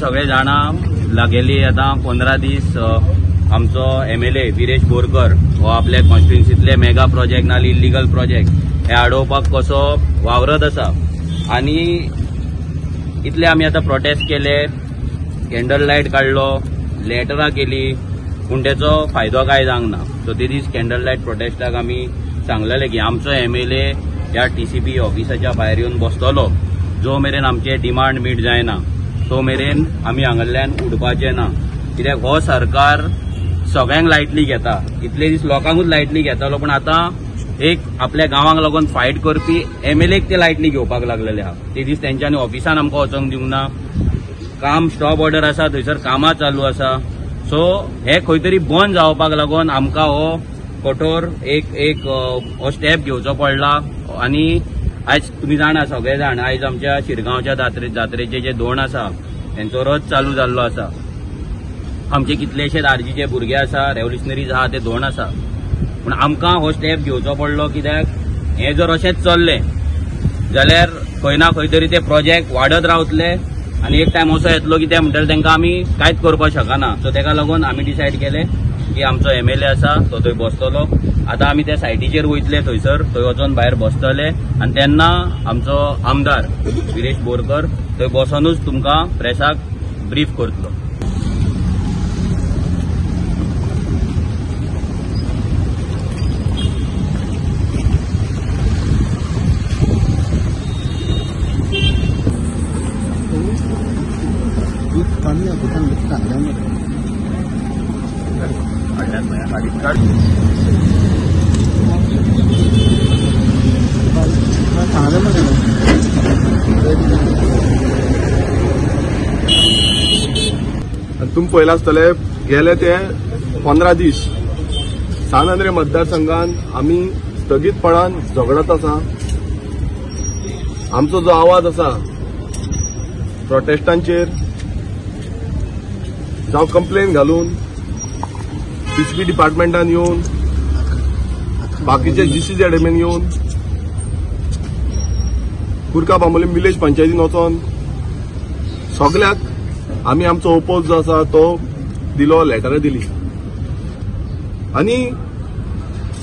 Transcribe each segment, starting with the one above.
सगळे जाणा लागेली आतां 15 दीस आमचो MLA Viresh Borkar हो आपल्या कॉन्स्टिट्युन्सीतले मेगा प्रोजेक्ट नाल्यार इल्लिगल प्रोजेक्ट हे आडोवपाक कसो वावरत आसा. आनी इतले आमी आतां प्रोटेस्ट केले, कॅन्डल लायट काडलो, लेटरां केली, पूण तेचो फायदो कांय जावंक ना. सो ते दीस कॅन्डल लायट प्रोटेस्टाक आमी सांगलेले की आमचो MLA ह्या TCP ऑफिसाच्या भायर येवन बसतलो जो मेरेन आमचे डिमांड मीट जायना तो मेरेन आमी हांगासरल्यान उडपाचे ना. कित्याक हो सरकार सगळ्यांक लायटली घेता, इतले दीस लोकांकूच लायटली घेतालो, पूण आतां एक आपल्या गांवांक लागून फायट करपी MLAक ते लायटली घेवपाक लागलेले आहा. ते दीस तेंच्यांनी ऑफिसान आमकां वचोंक दिवंक ना, काम स्टॉप ऑर्डर आसा, थंयसर कामां चालू आसा. सो हे खंय तरी बंद जावपाक लागून आमकां हो कठोर एक एक हो स्टेप घेवचो पडला. आनी आयज तुमी जाणा सगळे जाण, आयज आमच्या शिरगांवच्या जात्रेचे जे धोंड आसा तेंचो रथ चालू जाल्लो आसा. आमचे कितलेशेच आरजीचे भुरगे आसा, रेव्होल्युशनरीज आहा, ते धोंड आसा. पूण आमकां हो स्टेप घेवचो पडलो कित्याक हें जर अशेंच चल्लें जाल्यार खंय ना खंय तरी ते प्रोजेक्ट वाडत रावतले आनी एक टायम असो येतलो की ते म्हणटले तांकां आमी कांयच करपाक शकना. सो तेका लागून आमी डिसायड केलें की आमचो MLA आसा तो थंय बसतलो. आतां आमी त्या सायटीचेर वयतले, थंयसर थंय वचोन भायर बसतले आनी तेन्ना आमचो आमदार विरेश बोरकर थंय बसोनूच तुमकां प्रेसाक ब्रीफ करतलो. तुमी पळयलां आसतलें गेले ते 15 दीस सान आंद्रे मतदारसंघान आमी स्थगीतपणान झगडत आसा. आमचो जो आवाज आसा प्रोटेस्टांचेर जावं कंप्लेन घालून TCP डिपार्टमेंटान येवन बाकीचे GCZMN येवन कुरका बांबोलीम विलेज पंचायतीन वचोन सगळ्याक आमी आमचो ओपोज जो आसा तो दिलो, लेटरां दिली. आनी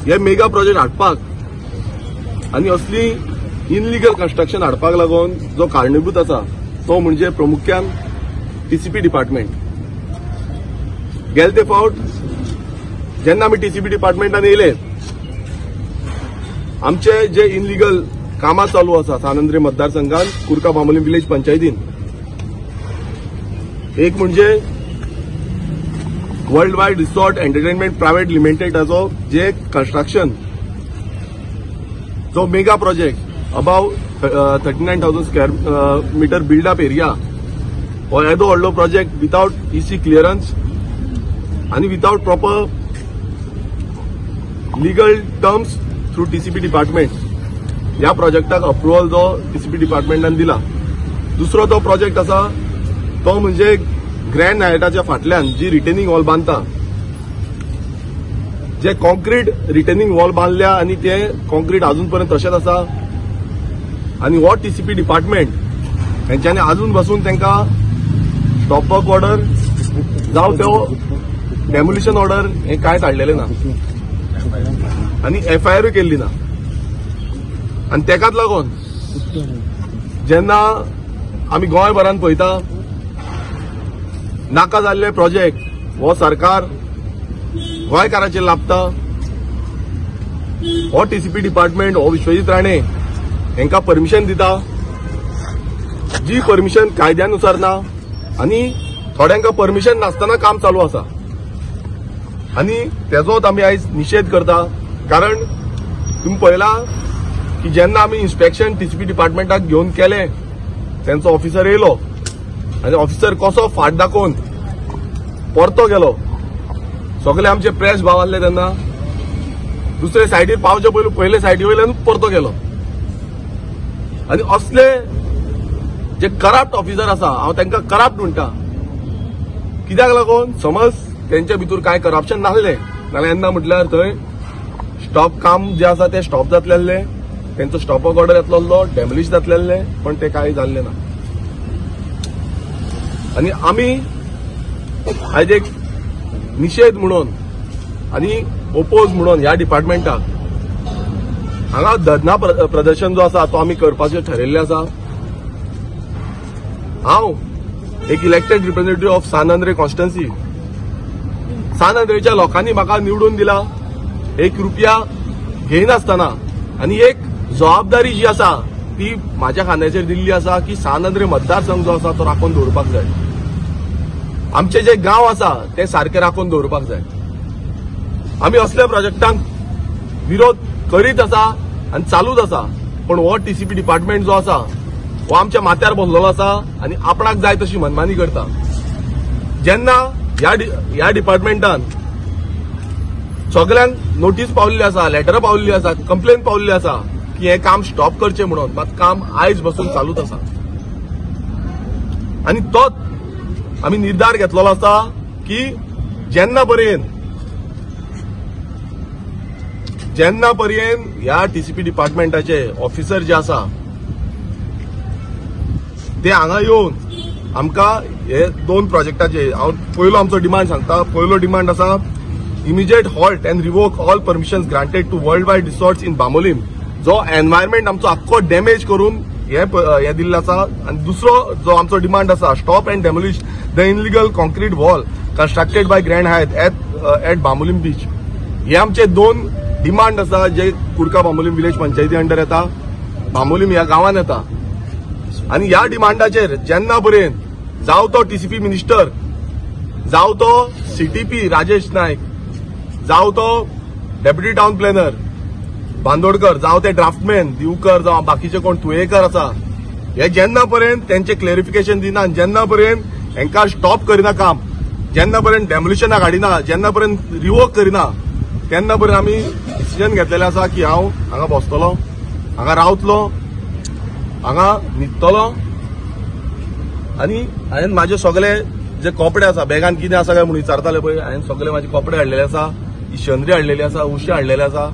हे मेगा प्रोजेक्ट हाडपाक आनी असली इनलिगल कन्स्ट्रक्शन हाडपाक लागून जो कारणीभूत आसा तो म्हणजे प्रामुख्यान TCP department. गेले ते फावट जेन्ना आमी TCP डिपार्टमेंटान येयले आमचे जे इनलिगल कामां चालू आसा सान आंद्रे मतदारसंघान कुरका बांबोलीम विलेज पंचायतीन, एक म्हणजे world wide resort entertainment private लिमिटेडाचो जे कन्स्ट्रक्शन जो mega project above 39,000 square metre built up area हो येदो व्हडलो प्रोजेक्ट विदावट EC clearance आनी without proper legal terms through TCP department ह्या प्रोजेक्टाक अप्रुवल जो TCP डिपार्टमेंटान दिला. दुसरो जो प्रोजेक्ट आसा तो म्हणजे ग्रँड नायटाच्या फाटल्यान जी रिटेनिंग वॉल बांदता, जे कॉन्क्रीट रिटेनिंग वॉल बांदल्या आनी ते कॉन्क्रीट अजून पर्यंत तशेंच आसा. आनी हो TCP department हेंच्यांनी अजून बसून तांकां स्टॉप वर्क ऑर्डर जावं त्यो डेमोलिशन ऑर्डर हें कांयच हाडलेलें ना आनी FIR केल्ली ना. आनी तेकाच लागून जेन्ना आमी गोंयभरान पळयता नाका जाल्ले प्रोजेक्ट हो सरकार गोंयकाराचेर लाबता. हो TCP department हो विश्वजीत राणे हेंकां परमिशन दिता, जी परमिशन कायद्यानुसार ना आनी थोड्यांका परमिशन नासतना काम चालू आसा आनी तेजोच आमी आयज निशेध करता. कारण तुमी पळयलां की जेन्ना आमी इन्स्पेक्शन TCP डिपार्टमेंटाक घेवन केलें तेंचो ऑफिसर येयलो आनी ऑफिसर कसो फाट दाखोवन परतो गेलो. सगळे आमचे प्रेस भाव आसले तेन्ना दुसरे सायडीर पावचे पयलीं पयले सायडी वयल्यान परतो गेलो. आनी असले जे करप्ट ऑफिसर आसा हांव तांकां करप्ट म्हणटा, कित्याक लागून समज तेंच्या भितर कांय करप्शन नासलें नाल्यार येन्ना म्हटल्यार थंय स्टॉप काम जे आसा ते स्टॉप जातले आसलें, तेंचो स्टॉप ऑर्डर येतलो आसलो, डेमोलिश जातले आसलें, पण ते कांय जाल्लें ना. आनी आमी आयज एक निशेध म्हणून आनी ओपोज म्हणून ह्या डिपार्टमेंटाक हांगा धरना प्रदर्शन जो आसा तो आमी करपाचें ठरयल्लें आसा. हांव एक elected representative of San Andre constituency. San आंद्रेच्या लोकांनी म्हाका निवडून दिला एक रुपया घेयनासतना आनी एक जबाबदारी जी आसा ती म्हाज्या खांद्याचेर दिल्ली आसा की सान आंद्रे मतदारसंघ जो आसा तो राखून दवरपाक जाय. आमचे जे गांव आसा ते सारके राखून दवरपाक जाय. आमी असल्या प्रोजेक्टांक विरोध करीत आसा आनी चालूच आसा, पण हो टीसीपी डिपार्टमेंट जो आसा हो आमच्या माथ्यार बसलेलो आसा आनी आपणाक जाय तशी मनमानी करता. जेन्ना ह्या डिपार्टमेंटान सगल्यांक नोटीस पावल्ली आसा, लेटरां पावल्ली आसा, कंप्लेन पावल्ली आसा की हें काम स्टॉप करचें म्हणून, मात काम आयज बसून चालूच आसा. आनी तोच आमी निर्धार घेतलेलो आसा की जेन्ना पर्यंत ह्या टीसीपी डिपार्टमेंटाचे ऑफिसर जे आसा ते हांगा येवन आमकां हे दोन प्रोजेक्टाचे, हांव पयलो आमचो डिमांड सांगता. पयलो डिमांड आसा immediate halt and revoke all permissions granted to World Wide Resorts in Bambolim, जो एनवायरमेंट आमचो आख्खो डॅमेज करून हे दिल्लो आसा. आनी दुसरो जो आमचो डिमांड आसा stop and demolish the illegal concrete wall constructed by Grand Hyatt at Bambolim beach. हे आमचे दोन डिमांड आसा जे कुडका बांबोलीम विलेज पंचायती अंडर येता, बांबोलीम ह्या गांवान येता. आनी ह्या डिमांडाचेर जेन्ना पर्यंत जावं तो टीसीपी मिनिस्टर, जावं तो सीटीपी राजेश नायक, जावं तो डेप्युटी टावन प्लॅनर बांदोडकर, जावं ते ड्राफ्टमॅन दिवकर, जावं बाकीचे कोण तुयेकर आसा, हे जेन्ना पर्यंत तेंचे क्लॅरिफिकेशन दिना, जेन्ना पर्यंत हेंकां स्टॉप करिना काम, जेन्ना पर्यंत डेमोलिशनाक हाडिना, जेन्ना पर्यंत रिवोक करिना, तेन्ना पर्यंत आमी डिसिजन घेतलेलें आसा की हांव हांगा बसतलो, हांगा रावतलो, हांगा न्हिदतलो आनी हांवें म्हाजे सगळे जे कपडे आसा बॅगान कितें आसा काय म्हणून विचारताले पळय, हांवें सगळे म्हाजे कपडे हाडलेले आसा, ही शेंद्री हाडलेली आसा, उशें हाडलेलें आसा.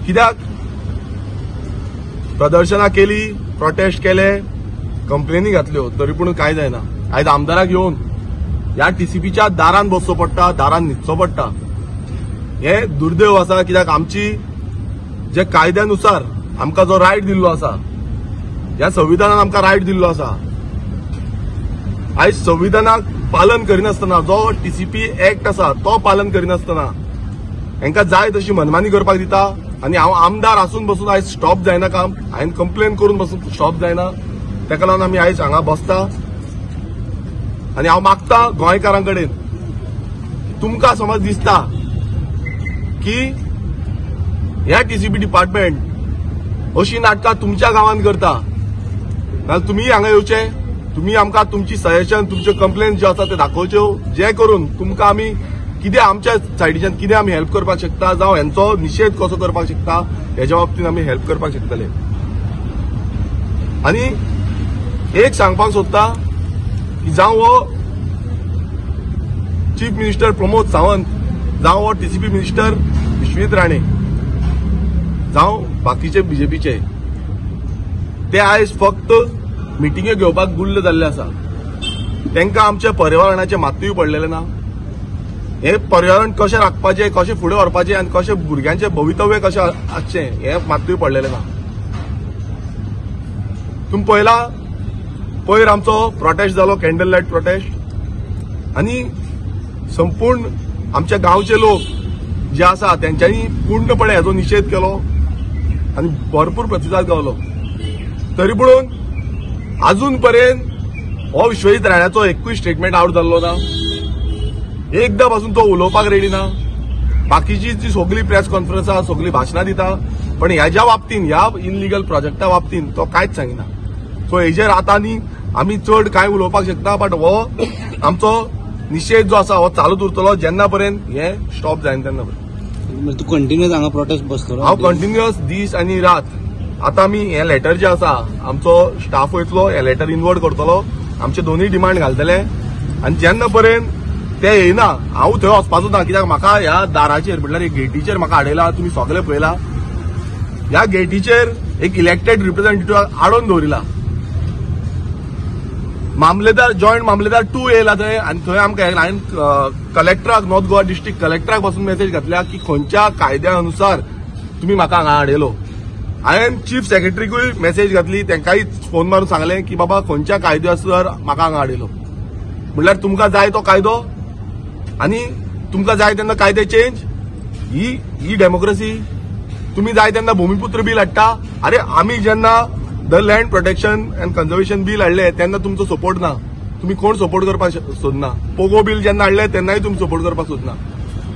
कित्याक प्रदर्शनां केली, प्रोटेस्ट केले, कंप्लेनी घातल्यो, तरी पूण कांय जायना. आयज आमदाराक येवन ह्या टीसीपीच्या दारान बसचो पडटा, दारान न्हिदचो पडटा. हे दुर्दैव आसा कित्याक आमची जे कायद्यानुसार आमकां जो रायट दिल्लो आसा, ह्या संविधानान आमकां रायट दिल्लो आसा, आयज संविधानाक पालन करिनासतना जो टीसीपी एक्ट आसा तो पालन करिनासतना हेंकां जाय तशी मनमानी करपाक दिता. आनी हांव आमदार आसून बसून आयज स्टॉप जायना काम, हांवें कंप्लेन करून बसून स्टॉप जायना, ताका लागून आमी आयज हांगा बसता. आनी हांव मागता गोंयकारां कडेन, तुमकां समज दिसता की ह्या टीसीपी डिपार्टमेंट अशी नाटकां तुमच्या गांवांत करता, नाजाल्यार तुमी हांगा येवचे, तुमी आमकां तुमची सजेशन, तुमच्यो कंप्लेन ज्यो आसा ते दाखोवच्यो, जे करून तुमकां आमी कितें आमच्या सायडीच्यान कितें आमी हेल्प करपाक शकता, जावं हेंचो निशेध कसो करपाक शकता हेज्या बाबतीन आमी हेल्प करपाक शकतले. आनी एक सांगपाक सोदता की जावं हो चीफ मिनिस्टर प्रमोद सावंत, जावं हो टीसीपी मिनिस्टर विश्वजीत राणे, जावं बाकीचे बीजेपीचे, ते आयज फक्त मिटिंग्यो घेवपाक गुल्ल जाल्ले आसा. तांकां आमच्या पर्यावरणाचें मातूय पडलेलें ना. हे पर्यावरण कशें राखपाचें, कशें फुडें व्हरपाचें आनी कशें भुरग्यांचें भवितव्य कशें आसचें हें मातूय पडलेलें ना. तुमी पळयला पयर आमचो प्रोटेस्ट जालो, कॅन्डल लायट प्रोटेस्ट, आनी संपूर्ण आमच्या गांवचे लोक जे आसा तेंच्यांनी पूर्णपणे हेजो निशेध केलो आनी भरपूर प्रतिसाद गावलो. तरी पुणून अजून पर्यंत हो विश्वजीत राण्याचो एकूय स्टेटमेंट आवट जाल्लो ना, एकदां पासून तो उलोवपाक रेडी ना. बाकीची जी सगळी प्रेस कॉन्फरन्स आसा, सगळी भाशणां दिता, पण ह्याच्या बाबतीन, ह्या इनलिगल प्रोजेक्टा बाबतीन तो कांयच सांगिना. सो हेजेर आतां न्ही आमी चड कांय उलोवपाक शकता, बट हो आमचो निशेध जो आसा हो चालूच उरतलो जेन्ना पर्यंत हे स्टॉप जायना तेन्ना पर्यंत. तूं कंटिन्युअस हांगा प्रोटेस्ट बसतलो? हांव कंटिन्युअस दीस आनी रात. आतां आमी हें लेटर जें आसा आमचो स्टाफ वयतलो, हें लेटर इनवर्ड करतलो, आमचे दोनूय डिमांड घालतले आनी जेन्ना पर्यंत ते येयना हांव थंय वचपाचो ना, कित्याक म्हाका ह्या दाराचेर म्हटल्यार गेटीचेर म्हाका हाडयला, तुमी सगळे पळयला, ह्या गेटीचेर एक इलेक्टेड रिप्रेझेंटेटिव्ह आडोवन दवरिला. मामलेदार जॉयंट मामलेदार 2 येयला थंय आनी थंय आमकां हांवें कलेक्टराक, नॉर्थ गोवा डिस्ट्रिक्ट कलेक्टराक पासून मेसेज घातल्या की खंयच्या कायद्या अनुसार तुमी म्हाका हांगा हाडयलो. हांवें चीफ सेक्रेटरीकूय मेसेज घातली, तांकांय फोन मारून सांगलें की बाबा खंयच्या कायद्या अनुसार म्हाका हांगा हाडयलो. म्हणल्यार तुमकां जाय तो कायदो आनी तुमकां जाय तेन्ना कायदे चेंज, ही डेमोक्रेसी. तुमी जाय तेन्ना भूमिपुत्र बील हाडटा. अरे आमी जेन्ना the land protection and conservation bill हाडले तेन्ना तुमचो सपोर्ट ना, तुमी कोण सपोर्ट करपाक सोदना. पोगो बील जेन्ना हाडले तेन्नाय तुमी सपोर्ट करपाक सोदना.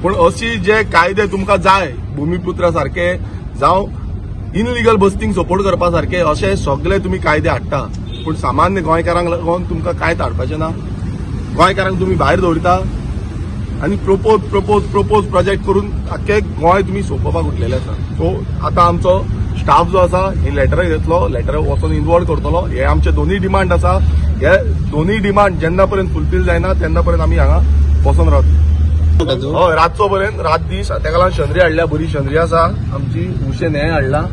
पूण अशी जे कायदे तुमकां जाय भूमिपुत्रा सारके जावं इनलिगल बस्तींग सपोर्ट करपा सारके अशे सगळे तुमी कायदे हाडटा, पूण सामान्य गोंयकारांक लागून तुमकां कांयच हाडपाचें ना. गोंयकारांक तुमी भायर दवरता आनी प्रोपोज प्रोपोज प्रोपोज प्रोजेक्ट करून आख्खे गोंय तुमी सोंपोवपाक उठलेले आसा. सो आतां आमचो स्टाफ जो आसा ही लेटर घेतलो, लेटर वचोन इन्वॉल्व करतलो. हे आमचे दोनूय डिमांड आसा. हे दोनूय डिमांड जेन्ना पर्यंत फुलफील जायना तेन्ना पर्यंत आमी हांगा बसोन रावतले. हय, रातचो पर्यंत, रात दीस. तेका लागून शेंद्री हाडल्या, बरी शेंद्री आसा आमची, उशें न्हें हाडला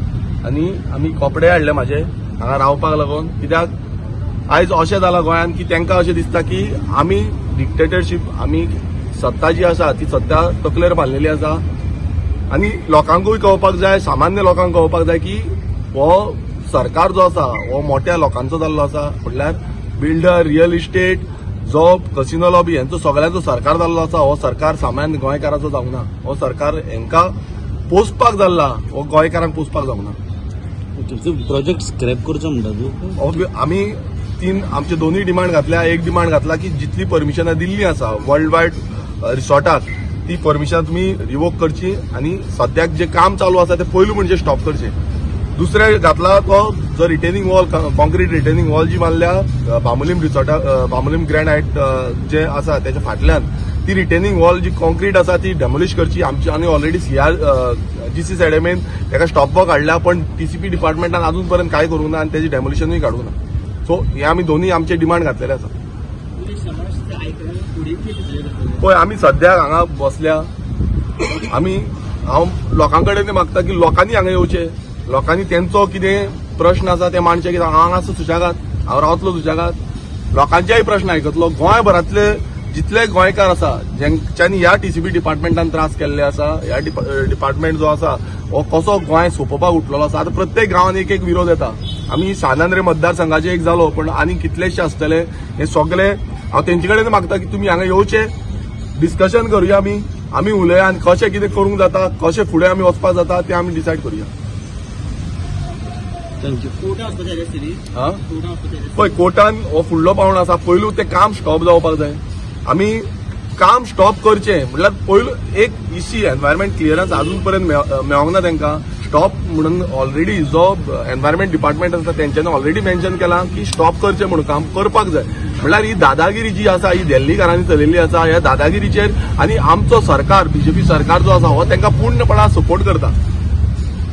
आनी आमी कपडे हाडले म्हाजे हांगा रावपाक लागून. कित्याक आयज अशें जालां गोंयांत की तांकां अशें दिसता की आमी डिक्टेटरशीप, आमी सत्ता जी आसा ती सत्ता तकलेर बांदलेली आसा आनी लोकांकूय कळपाक जाय, सामान्य लोकांक कळपाक जाय की हो सरकार जो आसा हो मोठ्या लोकांचो जाल्लो आसा. म्हणल्यार बिल्डर, रियल इस्टेट, जो कसिनो लॉबी हेंचो सगळ्यांचो सरकार जाल्लो आसा. हो सरकार सामान्य गोंयकाराचो जावंक ना. हो सरकार हेंकां पोसपाक जाल्ला, हो गोंयकारांक पोसपाक जावंक ना. प्रोजेक्ट स्क्रॅप करचो म्हणटा तूं? आमी तीन आमचे दोनूय डिमांड घातल्या. एक डिमांड घातला की जितली परमिशनां दिल्ली आसा वर्ल्ड वायड रिसॉर्टाक ती परमिशन तुमी रिवोक करची आनी सद्याक जे काम चालू आसा ते पयलू म्हणजे स्टॉप करचें. दुसरें घातला तो जो retaining wall, concrete retaining wall जी बांदल्या बांबोलीम रिसॉर्टा, बांबोलीम ग्रँड हायट जे आसा तेच्या फाटल्यान ती रिटेनिंग वॉल जी कॉन्क्रीट आसा ती डेमोलिश करची. आमची आनी ऑलरेडी CR GC सायडमेन ताका स्टॉप वर्क हाडल्या, पण TCP डिपार्टमेंटान अजून पर्यंत कांय करूंक ना आनी तेजें डेमोलिशनूय काडूंक ना. सो हे आमी दोनूय आमचे डिमांड घातलेले आसा. पळय आमी सद्याक हांगा बसल्या, आमी हांव लोकां कडेन मागता की लोकांनी हांगा येवचें, लोकांनी तेंचो कितें प्रश्न आसा ते मांडचे. कित्याक हांव हांगा सुशेगाद, हांव रावतलो सुशेगाद, लोकांचेय प्रश्न आयकतलो. गोंयभरांतले जितले गोंयकार आसा जेंच्यांनी ह्या TCP डिपार्टमेंटान त्रास केल्ले आसा, ह्या डिपार्टमेंट जो आसा हो कसो गोंय सोंपोवपाक उठलेलो आसा. आतां प्रत्येक गांवांत एक एक विरोध येता. आमी सांत मतदारसंघाचे एक जालो, पण आनी कितलेशे आसतले. हे सगळे हांव तेंचे कडेन मागता की तुमी हांगा येवचे, डिस्कशन करुया, आमी उलया आनी कशें कितें करूंक जाता, कशें फुडें आमी वचपाक जाता तें आमी डिसायड करुया. Thank you. पळय कोर्टान हो फुडलो पावंडो आसा. पयलू तें काम स्टॉप जावपाक जाय. आमी काम स्टॉप करचें म्हणल्यार पयलू एक इसी एनवायरमेंट क्लियरन्स अजून पर्यंत मेळोंक ना तांकां. स्टॉप म्हणून ऑलरेडी जो एनवायरमेंट डिपार्टमेंट आसा तेंच्यांनी ऑलरेडी मेन्शन केलां की स्टॉप करचें म्हणून काम करपाक जाय. म्हणल्यार ही दादागिरी जी आसा ही दिल्लीकारांनी चलयल्ली आसा. ह्या दादागिरीचेर आनी आमचो सरकार, बीजेपी सरकार जो आसा हो तांकां पूर्णपणान सपोर्ट करता.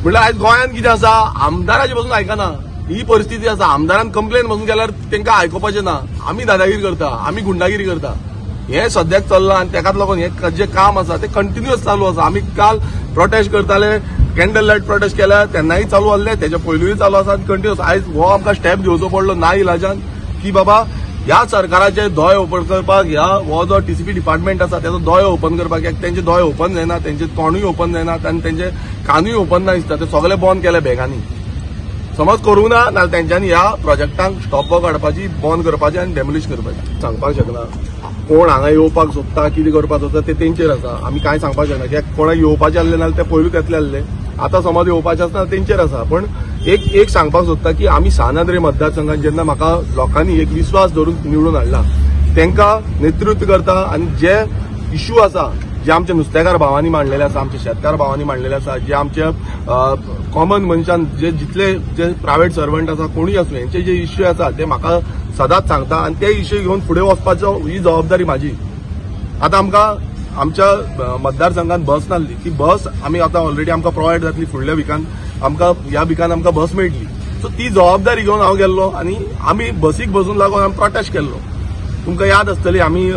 म्हणल्यार आयज गोंयांत कितें आसा, आमदाराचे पसून आयकना ही परिस्थिती आसा. आमदारान कंप्लेन पसून केल्यार तांकां आयकुपाचें ना. आमी दादागिरी करता, आमी गुंडागिरी करता, हें सद्याक चल्लां आनी तेकाच लागून हें जें काम आसा तें कंटिन्युअस चालू आसा. आमी काल प्रोटेस्ट करताले, कॅन्डल लायट प्रोटेस्ट केल्या तेन्नाय चालू आसले, तेच्या पयलूय चालू आसा आनी कंटिन्युअस. आयज हो आमकां स्टेप घेवचो पडलो ना इलाजान की बाबा ह्या सरकाराचे दोळे ओपन करपाक, ह्या हो जो TCP department आसा तेजो दोळे ओपन करपाक. तेंचे दोळे ओपन जायना, तेंचे तोंडूय ओपन जायना आनी तेंचे कानूय ओपन ना दिसता. ते सगळे बंद केले बॅगांनी. समज करूंक ना नाल्यार तेंच्यांनी ह्या प्रोजेक्टांक स्टॉप वर्क हाडपाची, बंद करपाची आनी डेमोलिश करपाची. सांगपाक शकना कोण हांगा येवपाक सोदता, कितें करपाक सोदता तें तेंचेर आसा. आमी कांय सांगपाक शकना कित्याक कोणाक येवपाचें आसलें नाल्यार ते पयलूच येतले आसले. आतां समज येवपाचें आसना तेंचेर आसा. पण एक सांगपाक सोदता की आमी सांत मतदारसंघात जेन्ना म्हाका लोकांनी एक विस्वास धरून निवडून हाडला तांकां नेतृत्व करता आनी जे इश्यू आसा जे आमच्या नुस्तेकार भावांनी मांडलेले आसा, आमच्या शेतकार भावांनी मांडलेले आसा, जे आमच्या कॉमन मनशान जे जितले जे प्रायव्हेट सर्वंट आसा कोणूय आसूं हेंचे जे इश्यू आसा ते म्हाका सदांच सांगता आनी ते इश्यू घेवन फुडें वचपाचो ही जबाबदारी म्हाजी. आतां आमकां आमच्या मतदारसंघात बस नासली ती बस आमी आतां ऑलरेडी आमकां प्रोवायड जातली फुडल्या विकान, आमकां ह्या विकान आमकां बस मेळटली. सो ती जबाबदारी घेवन हांव गेल्लो आनी आमी बसीक बसून लागून आमी प्रोटेस्ट केल्लो. तुमकां याद आसतली आमी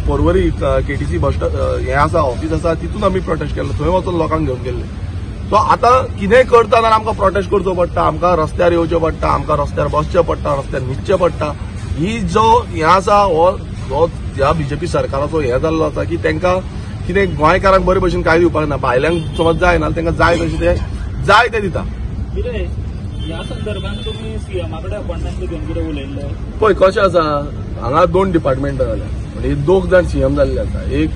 पोरवरी KTC बस हें आसा ऑफीस आसा तितून आमी प्रोटेस्ट केल्लो, थंय वचून लोकांक घेवन गेल्ले. सो आतां कितेंय करता जाल्यार आमकां प्रोटेस्ट करचो पडटा, आमकां रस्त्यार येवचें पडटा, आमकां रस्त्यार बसचें पडटा, रस्त्यार न्हिदचें पडटा. ही जो हें आसा हो ह्या बीजेपी सरकाराचो हें जाल्लो आसा की तांकां कितें गोंयकारांक बरे भशेन कांय दिवपाक ना. भायल्यांक समज जाय ना तांकां जाय तशें ते जाय ते दिता. ह्या संदर्भात तुमी सीएमा कडेन अपॉइंटमेंट घेवन कितें उलयल्ले? पळय कशें आसा, हांगा 2 डिपार्टमेंटां जाल्या, म्हणजे 2 जाण सीएम जाल्ले आसा. एक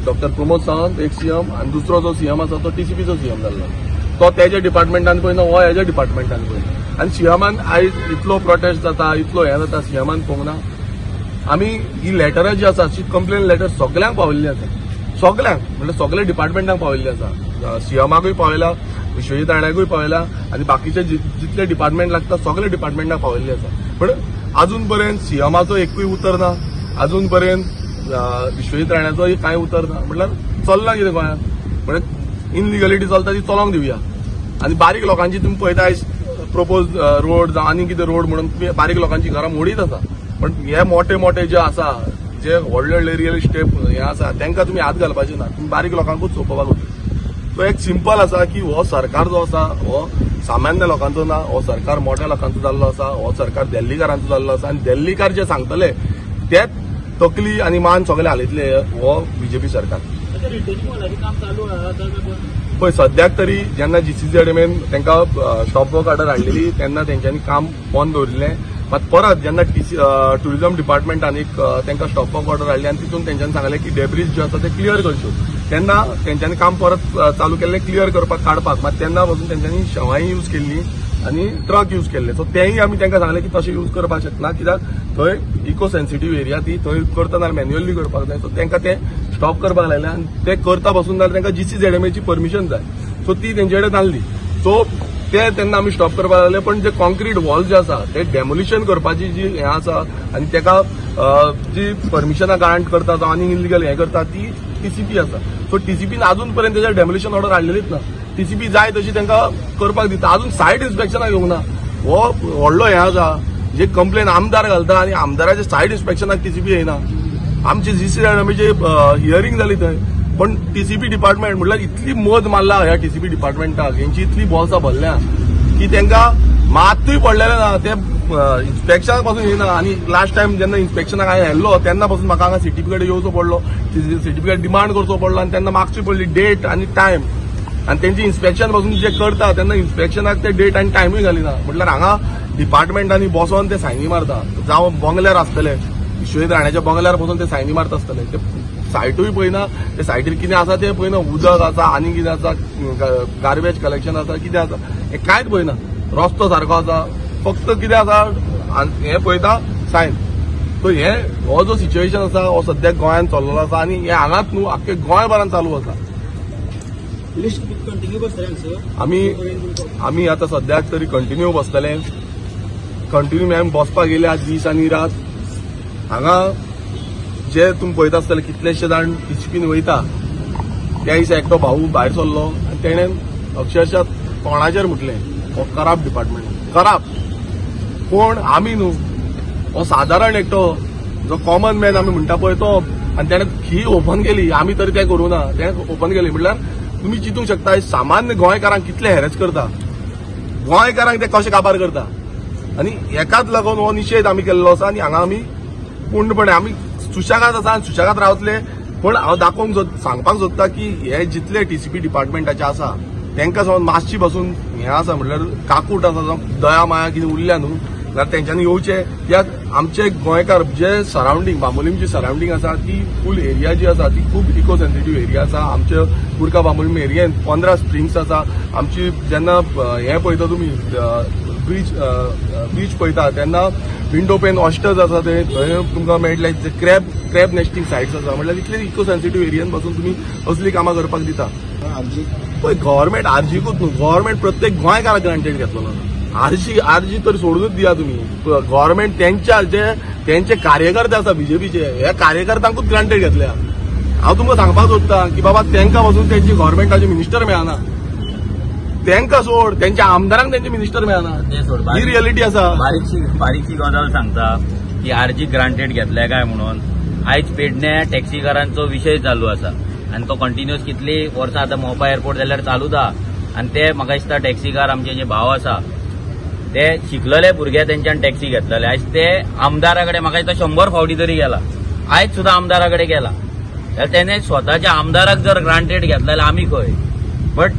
डॉक्टर प्रमोद सावंत एक सीएम आनी दुसरो जो सीएम आसा तो टीसीपीचो सीएम जाल्लो. तो तेज्या डिपार्टमेंटान पळयना, हो हेज्या डिपार्टमेंटान पळयना. आनी सीएमान आयज इतलो प्रोटेस्ट जाता, इतलो हें जाता, सीएमान पळोवंक ना. आमी ही लेटरां जी आसा ती कंप्लेन लेटर सगल्यांक पावयल्ली आसा, सगल्यांक म्हणल्यार सगल्या डिपार्टमेंटांक पावयल्ली आसा. सीएमाकूय पावयला, विश्वजीत राण्याकूय पावयला आनी बाकीचे जितले डिपार्टमेंट लागता सगळे डिपार्टमेंटाक पावयल्ले आसा. पण अजून पर्यंत सीएमाचो एकूय उतर ना, अजून पर्यंत विश्वजीत राण्याचो कांय उतर ना. म्हटल्यार चल्लां कितें गोंयांत? म्हळ्यार इनलिगलिटी चलता ती चलोंक दिवया. आनी बारीक लोकांची तुमी पळयता आयज प्रपोज रोड जावं आनी कितें रोड म्हणून तुमी बारीक लोकांची घरां मोडीत आसा. पण हे मोठे मोठे जे आसा, जे व्हडले व्हडले रियल इस्टेट हे आसा तांकां तुमी हात घालपाचे ना, तुमी बारीक लोकांकूच सोंपोवपाक वता. तो एक सिंपल आसा की हो सरकार जो आसा हो सामान्य लोकांचो ना, हो सरकार मोठ्या लोकांचो जाल्लो आसा, हो सरकार दिल्लीकारांचो जाल्लो आसा. आनी दिल्लीकार जे सांगतले तेच तकली आनी मान सगळे हालयतले हो बीजेपी सरकार. पळय सद्याक तरी जेन्ना जीसीझेडएमएन तांकां स्टॉप वर्क ऑर्डर हाडलेली तेन्ना तेंच्यांनी काम बंद दवरिल्लें. मात परत जेन्ना ट्युरिजम डिपार्टमेंटान एक तांकां स्टॉप वर्क ऑर्डर हाडली आनी तितून तेंच्यांनी सांगलें की डेब्रीज ज्यो आसा ते क्लियर करच्यो, तेन्ना तेंच्यांनी काम परत चालू केल्लें क्लियर करपाक काडपाक. मात तेन्ना पासून तेंच्यांनी शवांय यूज केल्ली आनी ट्रक यूज केल्ले. सो तेंय आमी तांकां सांगलें की तशें यूज करपाक शकना, कित्याक थंय इको सेन्सिटीव एरिया ती थंय करता जाल्यार मॅन्युअली करपाक जाय. सो तांकां तें स्टॉप करपाक लायलें आनी ते करता बसून जाल्यार तांकां जीसीझेडएमएची परमिशन जाय, सो ती तेंचे कडेन नासली. सो ते तेन्ना आमी स्टॉप करपाक लागले. पण जे कॉन्क्रीट वॉल जे आसा ते डेमोलिशन करपाची जी हें आसा आनी ताका जी परमिशनां ग्रांट करता जावं आनी इलिगल हें करता ती टीसीपी आसा. सो टीसीपीन अजून पर्यंत तेजेर डेमोलिशन ऑर्डर हाडलेलीच ना. टीसीपी जाय तशी तांकां करपाक दिता, अजून सायट इन्स्पेक्शनाक येवंक ना. हो व्हडलो हें आसा जे कंप्लेन आमदार घालता आनी आमदाराचे सायट इन्स्पेक्शनाक टीसीपी येयना. आमची जीसीझेडएमएची हियरींग जाली थंय, पण टीसीपी डिपार्टमेंट म्हटल्यार इतली मद मारला ह्या टीसीपी डिपार्टमेंटाक, हेंची इतली बोल्सां भरल्या की तांकां मातूय पडलेलें ना, ते इन्स्पेक्शनाक पासून येयना. आनी लास्ट टायम जेन्ना इन्स्पेक्शनाक हांवें येयल्लो तेन्ना पासून म्हाका हांगा सीटीपी कडेन येवचो पडलो, सीटीपी कडेन डिमांड करचो पडलो आनी तेन्ना मागची पडली डेट आनी टायम. आनी तेंची इन्स्पेक्शन पासून जे करता तेन्ना इन्स्पेक्शनाक ते डेट आनी टायमूय घालिना. म्हटल्यार हांगा डिपार्टमेंटांनी बसोन ते सायनी मारता, जावं बंगल्यार आसतले, विश्वजीत राण्याच्या बंगल्यार बसून ते सायनी मारता आसतले, ते सायटूय पळयना, ते सायटीर कितें आसा तें पळयना, उदक आसा आनी कितें आसा, गार्बेज कलेक्शन आसा कितें आसा हें कांयच पळयना. रस्तो सारको आसा, फक्त कितें आसा हें पळयता सायन. सो हे हो जो सिच्युएशन आसा हो सद्याक गोंयांत चल्लेलो आसा आनी हें हांगाच न्हू आख्खे गोंयभरान चालू आसा. आमी आतां सद्याक तरी कंटिन्यू बसतले, कंटिन्यू आमी बसपाक गेल्या दीस आनी रात. हांगा जे तुमी पळयता आसतले कितलेशे जाण टीसीपीन वयता, त्या दिसा एकटो भाऊ भायर सरलो आनी तेणें अक्षरशः तोंडाचेर म्हटलें हो कराप डिपार्टमेंट, कराप. कोण आमी न्हू, हो सादारण एकटो जो कॉमन मॅन आमी म्हणटा पळय तो, आनी तेणें ही ओपन केली, आमी तरी तें करूं ना, तेणें ओपन केली. म्हटल्यार तुमी चिंतूंक शकता सामान्य गोंयकारांक कितले हॅरेस करता, गोंयकारांक ते कशे काबार करता. आनी हेकाच लागून हो निशेध आमी केल्लो आसा आनी हांगा आमी पूर्णपणे आमी सुशेगाद आसा आनी सुशेगाद रावतले. पण हांव दाखोवंक सांगपाक सोदता की हे जितले टीसीपी डिपार्टमेंटाचे आसा तांकां समज मातशी बसून हें आसा म्हटल्यार काकूट आसा, जावं दया माया कितें उरल्या न्हू जाल्यार तेंच्यांनी येवचें. कित्याक आमचे गोंयकार जे सरावंडींग बांबोलीमची सरावंडींग आसा ती फूल एरिया जी आसा ती खूब इको सेन्सिटीव एरिया आसा. आमचे कुडका बांबोलीम एरियेन 15 स्प्रिंग्स आसा. आमची जेन्ना हें पळयता तुमी बीच पळयता तेन्ना विंडो पेन ऑस्टर्स आसा ते थंय तुमकां मेळटले, क्रॅब नेस्टिंग सायट्स आसा. म्हटल्यार इतले इको सेन्सिटीव एरियन पासून तुमी असली कामां करपाक दिता. पळय गव्हर्मेंट आरजीकूच न्हू, गव्हर्मेंट प्रत्येक गोंयकाराक ग्रांटेड घेतलो ना. आरजी तर सोडूनच दिया तुमी. गव्हर्मेंट तेंच्या जे तेंचे कार्यकर्ते आसा बीजेपीचे, ह्या कार्यकर्त्यांकूच ग्रांटेड घेतल्या. हांव तुमकां सांगपाक सोदता की बाबा तेंकां पासून तेंची गव्हर्मेंटाचे मिनिस्टर मेळना, तेंकां सोड तेंच्या आमदारांक तेंचे मिनिस्टर मेळना, ही रियलिटी आसा. बारीकशी गजाल सांगता की आरजी ग्रांटेड घेतल्या काय म्हणून. आयज पेडण्या टॅक्सीकारांचो विशय चालू आसा आनी तो कंटिन्युअस कितली वर्सां आतां मोपा एअरपोर्ट जाल्यार चालूच आहा. आनी ते म्हाका दिसता टॅक्सीकार आमचे जे भाव आसा ते शिकलेले भुरगे तेंच्यान टॅक्सी घेतलेले. आयज ते आमदारा कडेन म्हाका दिसता 100 फावटी तरी गेला, आयज सुद्दां आमदारा कडेन गेला. जाल्यार तेणे स्वताच्या आमदाराक जर ग्रांटेड घेतला जाल्यार आमी खंय? बट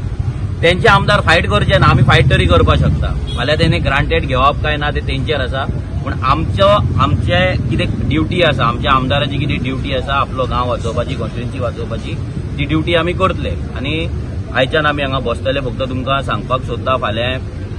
तेंचे आमदार फायट करचे ना, आमी फायट तरी करपाक शकता. फाल्यां तेणे ग्रांटेड घेवप काय ना ते तेंचेर आसा, पूण आमचे कितें ड्युटी आसा, आमच्या आमदाराची कितें ड्युटी आसा, आपलो गांव वाचोवपाची, कॉन्स्टिट्युएन्सी वाचोवपाची, ती ड्युटी आमी करतले. आनी आयच्यान आमी हांगा बसतले. फक्त तुमकां सांगपाक सोदता, फाल्यां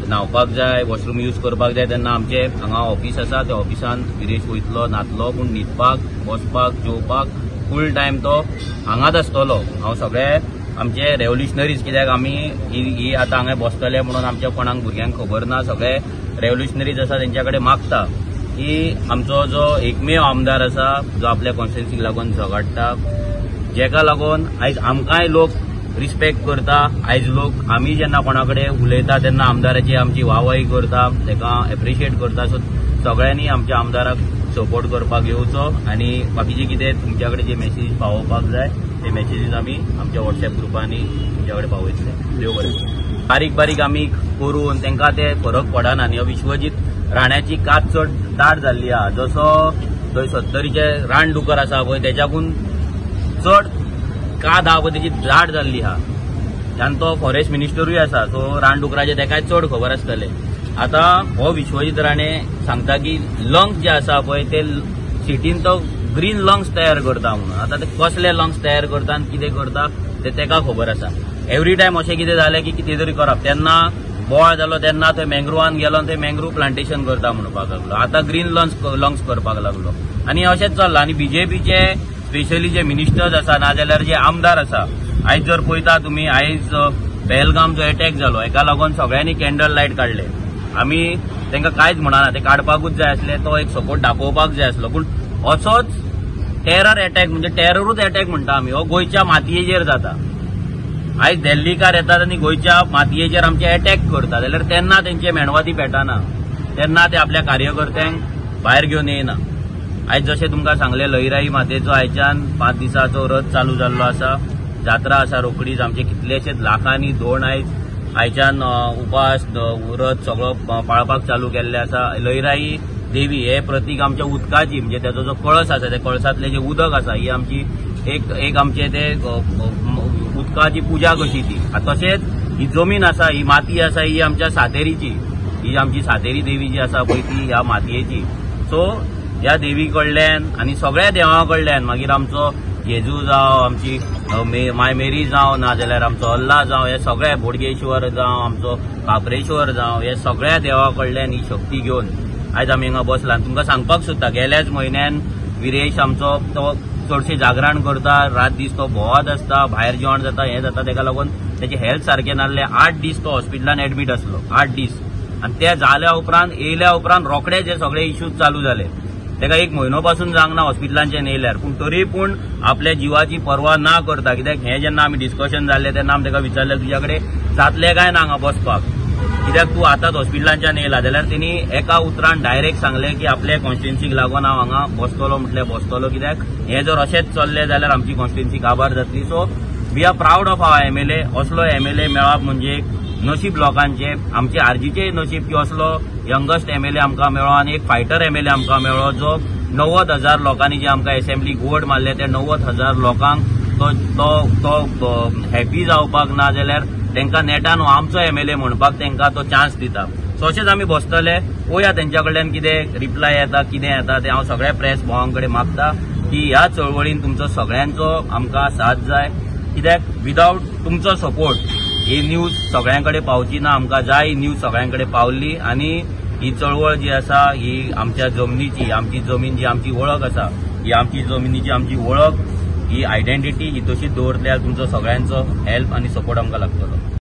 न्हांवपाक जाय, वॉशरूम यूज करपाक जाय तेन्ना आमचे हांगा ऑफिस आसा, त्या ऑफिसान विरेश वयतलो, न्हातलो, पूण न्हिदपाक, बसपाक, जेवपाक फूल टायम तो हांगाच आसतलो. हांव सगळे आमचे रेव्होल्युशनरीज, कित्याक आमी ही आतां हांगा बसतले म्हणून आमच्या कोणाक भुरग्यांक खबर ना, सगळे रेव्होल्युशनरीज आसा तेंच्या कडेन मागता की आमचो जो एकमेव आमदार आसा जो आपल्या कॉन्स्टिट्युएन्सीक लागून झगडटा, जेका लागून आयज आमकांय लोक रिस्पेक्ट करता. आयज लोक आमी जेन्ना कोणा कडेन उलयता तेन्ना आमदाराची आमची वाहवाही करता, ताका एप्रिशिएट करता. सो सगळ्यांनी आमच्या आमदाराक सपोर्ट करपाक येवचो आनी बाकीचे कितें तुमच्या कडेन जे मॅसेजीस पावोवपाक जाय ते मॅसेजीस आमी आमच्या वॉट्सएप ग्रुपांनी तुमच्या कडेन पावयतले. देव बरें करूं. बारीक बारीक आमी करून तांकां ते फरक पडना. आनी विश्वजीत राण्याची कात चड दाट जाल्ली आहा, जसो थंय सत्तरीचे रानडुकर आसा पळय तेच्याकून चड कात आहा पळय तेची दाट जाल्ली आहा. आनी तो फॉरेस्ट मिनिस्टरूय आसा, सो रानडुकराचें तेकाय चड खबर आसतलें. आतां हो विश्वजीत राणे सांगता की लंग्स जे आसा पळय ते सिटीन तो ग्रीन लंग्स तयार करता म्हणून. आतां ते कसले लंग्स तयार करता आनी कितें करता ते तेका खबर आसा. एवरी टायम अशें कितें जालें की कितें तरी करप. तेन्ना बोवाळ जालो तेन्ना थंय मँग्रुवान गेलो आनी थंय मँग्रूव प्लांटेशन करता म्हणपाक लागलो. आतां ग्रीन लंग्स करपाक लागलो आनी अशेंच चल्लां. आनी बीजेपीचे स्पेशली जे मिनिस्टर्स आसा नाजाल्यार जे आमदार आसा, आयज जर पळयता तुमी, आयज पेहलगाम जो एटॅक जालो हेका लागून सगळ्यांनी कॅन्डल लायट काडले. आमी तांकां कांयच म्हणना, ते काडपाकूच जाय आसले, तो एक सपोर्ट दाखोवपाक जाय आसलो. पूण असोच टेरर एटॅक म्हणजे टेररूच एटॅक म्हणटा आमी, हो गोंयच्या मातयेचेर जाता. आयज दिल्लीकार येतात आनी गोंयच्या मातयेचेर आमचे एटॅक करता जाल्यार तेन्ना तेंचे मेणवाती पेटना, तेन्ना ते आपल्या कार्यकर्त्यांक भायर घेवन येयना. आयज जशें तुमकां सांगलें, लईराई मातेचो आयच्यान 5 दिसाचो रथ चालू जाल्लो आसा, जात्रा आसा रोखडीच. आमचे कितलेशेच लाखांनी धोंड आयज आयच्यान उपास रथ सगळो पाळपाक चालू केल्ले आसा. लईराई देवी हे प्रतीक आमच्या उदकाची, म्हणजे तेजो जो कळस आसा त्या कळसांतलें जें उदक आसा ही आमची एक आमचे ते उदकाची पुजा कशी ती. तशेंच ही जमीन आसा, ही माती आसा, ही आमच्या सातेरीची, ही आमची सातेरी देवी जी आसा पळय ती ह्या मातयेची. सो ह्या देवी कडल्यान आनी सगळ्या देवां कडल्यान, मागीर आमचो जेजू जावं, आमची माय मेरी जावं, नाजाल्यार आमचो अल्ला जावं, हे सगळे बोडगेश्वर जावं, आमचो कापरेश्वर जावं, हे सगळ्या देवा कडल्यान ही शक्ती घेवन आयज आमी हांगा बसला. आनी तुमकां सांगपाक सोदता, गेल्याच म्हयन्यान विरेश आमचो तो चडशें जागरण करता, रात दीस तो भोंवत आसता, भायर जेवण जाता, हें जाता, तेका लागून तेजें हेल्थ सारकें नासलें. 8 दीस तो हॉस्पिटलान एडमीट आसलो, 8 दीस. आनी ते जाल्या उपरांत येयल्या उपरांत रोखडे जे सगळे इश्यूज चालू जाले. तेका 1 म्हयनो पासून जावंक ना हॉस्पिटलांच्यान येयल्यार, पूण तरी पूण आपल्या जिवाची पर्वा ना करता, कित्याक हें जेन्ना आमी डिस्कशन जाल्लें तेन्ना आमी तेका विचारलें तुज्या कडेन जातलें काय ना हांगा बसपाक, कित्याक तूं आतांच हॉस्पिटलांच्यान येयला. जाल्यार तेणी एका उतरान डायरेक्ट सांगलें की आपल्या कॉन्स्टिट्युएन्सीक लागून हांव हांगा बसतलो म्हटल्यार बसतलो, कित्याक हें जर अशेंच चल्लें जाल्यार आमची कॉन्स्टिट्युएन्सी काबार जातली. So we are proud of our MLA. असलो एमएलए मेळप म्हणजे नशीब लोकांचें, आमचे आरजीचें नशीब की असलो यंगस्ट एमएलए आमकां मेळ्ळो आनी एक फायटर एमएलए आमकां मेळ्ळो, जो 90,000 लोकांनी जे आमकां एसेंब्लीक वोट मारले ते 90,000 लोकांक तो तो तो हॅपी जावपाक ना जाल्यार तांकां नेटान आमचो एमएलए म्हणपाक तांकां तो चान्स दिता. सो अशेंच आमी बसतले, पळोवया तेंच्या कडल्यान कितें रिप्लाय येता, कितें येता तें. हांव सगळ्या प्रेस भावां कडेन मागता की ह्या चळवळीन तुमचो सगळ्यांचो आमकां साथ जाय, कित्याक विदावट तुमचो सपोर्ट ही न्यूज सगळ्यां कडेन पावची ना. आमकां जाय ही न्यूज सगळ्यां कडेन पावली आनी ही चळवळ जी आसा ही आमच्या जमनीची, आमची जमीन जी आमची वळख आसा, ही आमची जमनीची आमची वळख, ही आयडेंटिटी ही तशीच दवरतल्यार तुमचो सगळ्यांचो हेल्प आनी सपोर्ट आमकां लागतलो.